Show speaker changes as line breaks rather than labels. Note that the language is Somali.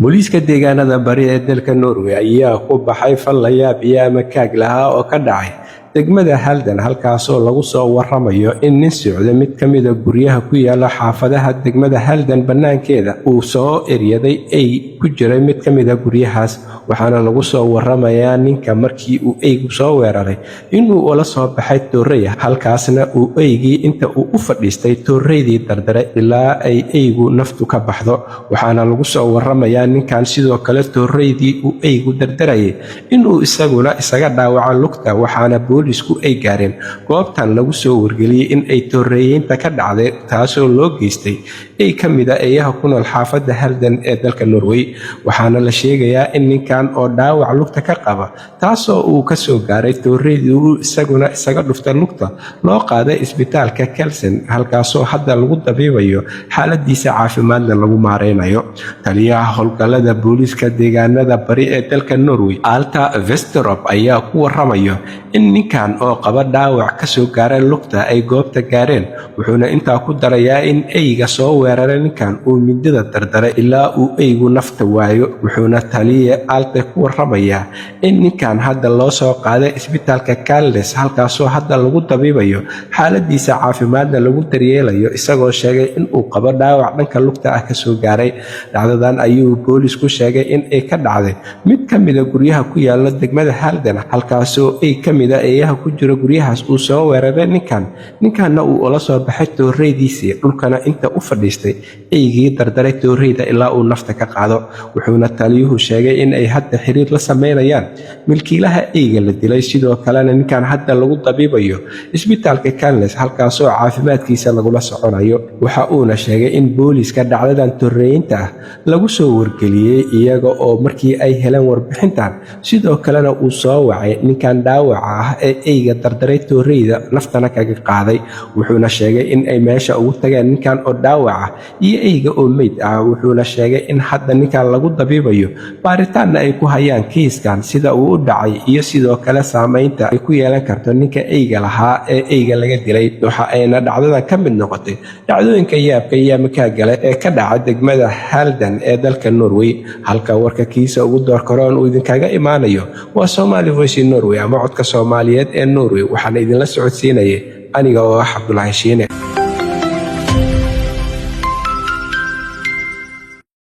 Booliiska deegaanada bari ee dalka Norway ayaa ku baxay fal la yaab iyo amakaag lahaa oo ka dhacay degmada Halden, halkaasoo lagu soo waramayo in nin socda mid ka mida guryaha ku yaala xaafadaha degmada Halden bannaankeeda uu soo eryaday ey ku jiray mid ka mida guryahaas. Waxaana lagu soo waramayaa ninka markii uu eygu soo weeraray inuu ula soo baxay toorey, halkaasna uu eygii inta uu u fadhiistay tooreydii dardaray ilaa ay eygu naftu ka baxdo. Waxaana lagu soo waramayaa ninkan sidoo kale tooreydii uu eygu dardarayay inuu isaguna isaga dhaawaco lugta. Waxaana boolisku ay gaareen goobtan lagu soo wargeliyey in ay tooreeyeynta ka dhacday, taasoo loo geystay ey ka mid a eeyaha ku nool xaafadda Halden ee dalka Norway. Waxaana la sheegayaa in ninkan oo dhaawac lugta ka qaba, taasoo uu ka soo gaaray tooreydii uu isaguna isaga dhuftay lugta, loo qaaday isbitaalka Kalnes, halkaasoo hadda lagu dabiibayo, xaaladiisa caafimaadna lagu maareynayo. Taliyaha howlgallada booliiska deegaanada bari ee dalka Norway, Alta Vesterop, ayaa ku waramayo in ninkan oo qaba dhaawac kasoo gaaray lugta ay goobta gaareen. Wuxuuna intaa ku darayaa in eyga soo weeraray ninkan uu midada dardaray ilaa uu eygu nafta waayo. Wuxuuna taliya Alte ku waramayaa in ninkan hadda loo soo qaaday isbitaalka Kalnes, halkaasoo hadda lagu dabiibayo, xaaladiisa caafimaadna lagu daryeelayo, isagoo sheegay in uu qabo dhaawac dhanka lugta ah kasoo gaaray. Dhacdadan ayuu boolisku sheegay in ay ka dhacday mid ka mida guryaha ku yaala degmada Halden, halkaasoo ey ka mida eeyaha ku jira guryahaas uu soo weeraray ninkan, ninkanna uu ula soo baxay tooreydiisii, dhulkana inta u fadhiistay eygii dardaray tooreyda ilaa uu nafta ka qaado. Wuxuuna taliyuhu sheegay in ay hadda xiriir la sameynayaan milkiilaha eyga la dilay, sidoo kalena ninkan hadda lagu dabiibayo isbitaalka Kalnes, halkaasoo caafimaadkiisa lagula soconayo. Waxa uuna sheegay in booliiska dhacdadan torreeyinta ah lagu soo wargeliyey iyaga oo markii ay heleen warbixintan, sidoo kalena uu soo wacay ninkan dhaawaca ah ee eyga dardaray tooreyda naftana kaga qaaday. Wuxuuna sheegay in ay meesha ugu tageen ninkan oo dhaawaca iyo eyga oo meyd ah. Wuxuuna sheegay in hadda ninkan lagu dabiibayo, baaritaanna ay ku hayaan kiiskan sida uu u dhacay iyo sidoo kale saameynta ay ku yeelan karto ninka eyga lahaa ee eyga laga dilay. Waxa ayna dhacdadan ka mid noqotay dhacdooyinka yaabka iyo amakaagale ee ka dhaca degmada Halden ee dalka Norway. Halka warka kiisa ugu doorkaroon uu idinkaga imaanayo waa Somali Voice in Norway ama codka Soomaaliyeed ee Norway. Waxaana idinla socodsiinayay aniga oo ah Cabdulaahi Shiine.